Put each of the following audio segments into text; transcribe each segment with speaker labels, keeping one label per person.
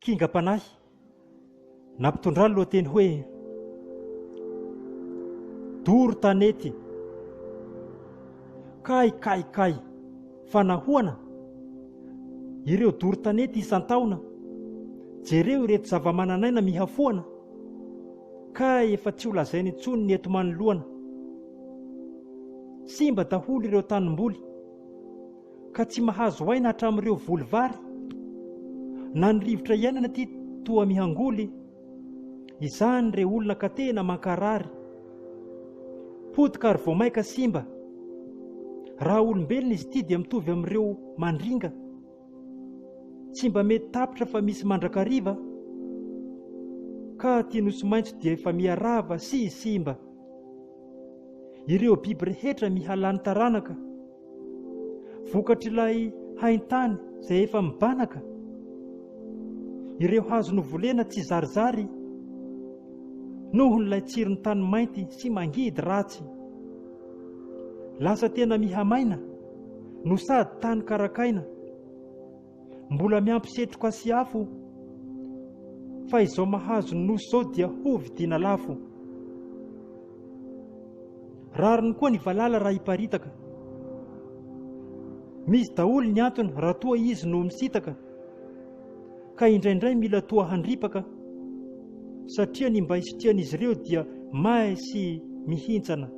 Speaker 1: Kingam-panahy, nampitondrany lohateny hoe Doro tanety. Kay kay kay, fa nahoana? Ireo doro tanety isan-taona, jereo ireto zava-manan'aina mihafoana, kay efa tsy ho lazaina intsony ny eto manoloana. Simba daholo ireo tanimboly. Ka tsy mahazo aina hatramin'ireo voly vary, na ny rivotra iainana aty toa mihangoly, izany re olona ka tena mankarary. Potika ary vao maika simba. Raha olombelona izy ity dia mitovy amin'ireo mandringa. Tsy mba mety tapitra fa misy mandrakariva, ka aty Nosy Maitso dia efa miha rava sy simba. Ireo biby rehetra miha lany taranaka. Vokatr'ilay haintany izay efa mibanaka, ireo hazo novolena tsy zarizary nohon'ilay tsiron'ny tany mainty sy mangidy ratsy. Lasa tena mihamaina no sady tany karakaina. Mbola miampy setroka sy afo fa izao mahazo ny nosy izao dia ho vidiana lafo. Rariny koa ny valala raha hiparitaka. Misy daholo ny antony raha toa izy no misitaka ka indraindray mila toa handripaka satria ny mba hisitrian'izy ireo dia may sy mihintsana.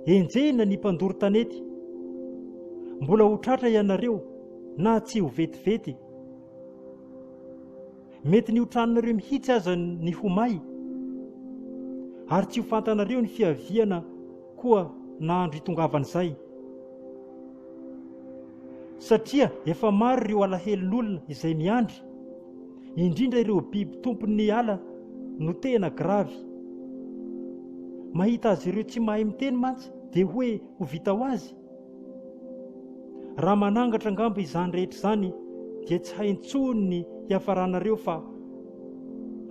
Speaker 1: Enjehina ny mpandoro tanety. Mbola ho tratra ianareo na tsy ho vetivety. Mety ny ho tranonareo mihitsy aza ny ho may. Ary tsy ho fantanareo ny fiaviana koa na andro hitongavan'izay. Satria efa maro ireo alahelon'olona izay miandry, indrindra ireo biby tompon'ny ala no tena gravy. Mahita azy ireo tsy mahay miteny mantsy dia hoe ho vita ho azy? Raha manangatra angamba izany rehetra izany dia tsy hay intsony ny hiafaranareo fa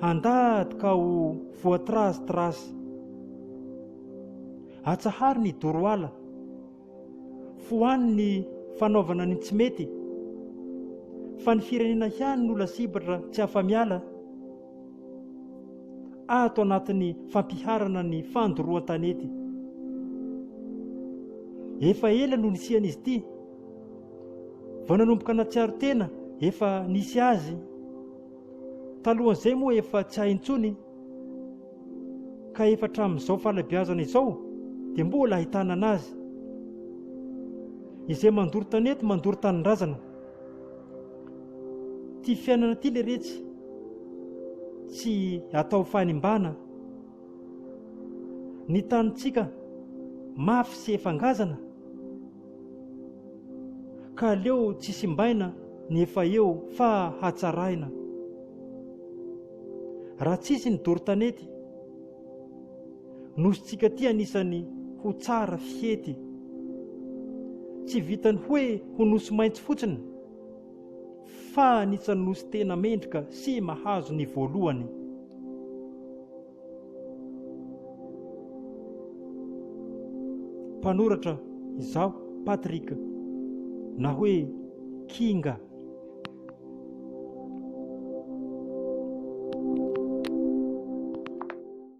Speaker 1: handady ka ho voatrazitrazy. Atsaharo ny doro ala. Foano ny fanaovana ny tsy mety fa ny firenena ihany no lasibatra tsy afa-miala ato anatin'ny fampiharana ny fandoroan-tanety. Efa ela no nisian'izy ity. Vao nanomboka nahatsiaro tena efa nisy azy. Talohan'izay moa efa tsy hay intsony. Ka efa hatramin'izao fahalebiazana izao dia mbola ahitana anazy. Izay mandoro tanety mandoro tanindrazana. Ty fiainana ty leretsy tsy atao fanimbana. Ny tanintsika mafy sy efa ngazana ka aleo tsy simbaina ny efa eo fa hatsaraina. Raha tsisy ny doro tanety, Nosintsika ty anisany ho tsara fihety. Tsy vitany hoe ho nosy maitso fotsiny fa anisan'ny nosy tena mendrika sy mahazo ny voalohany. Mpanoratra izaho Patrick na hoe Kinga.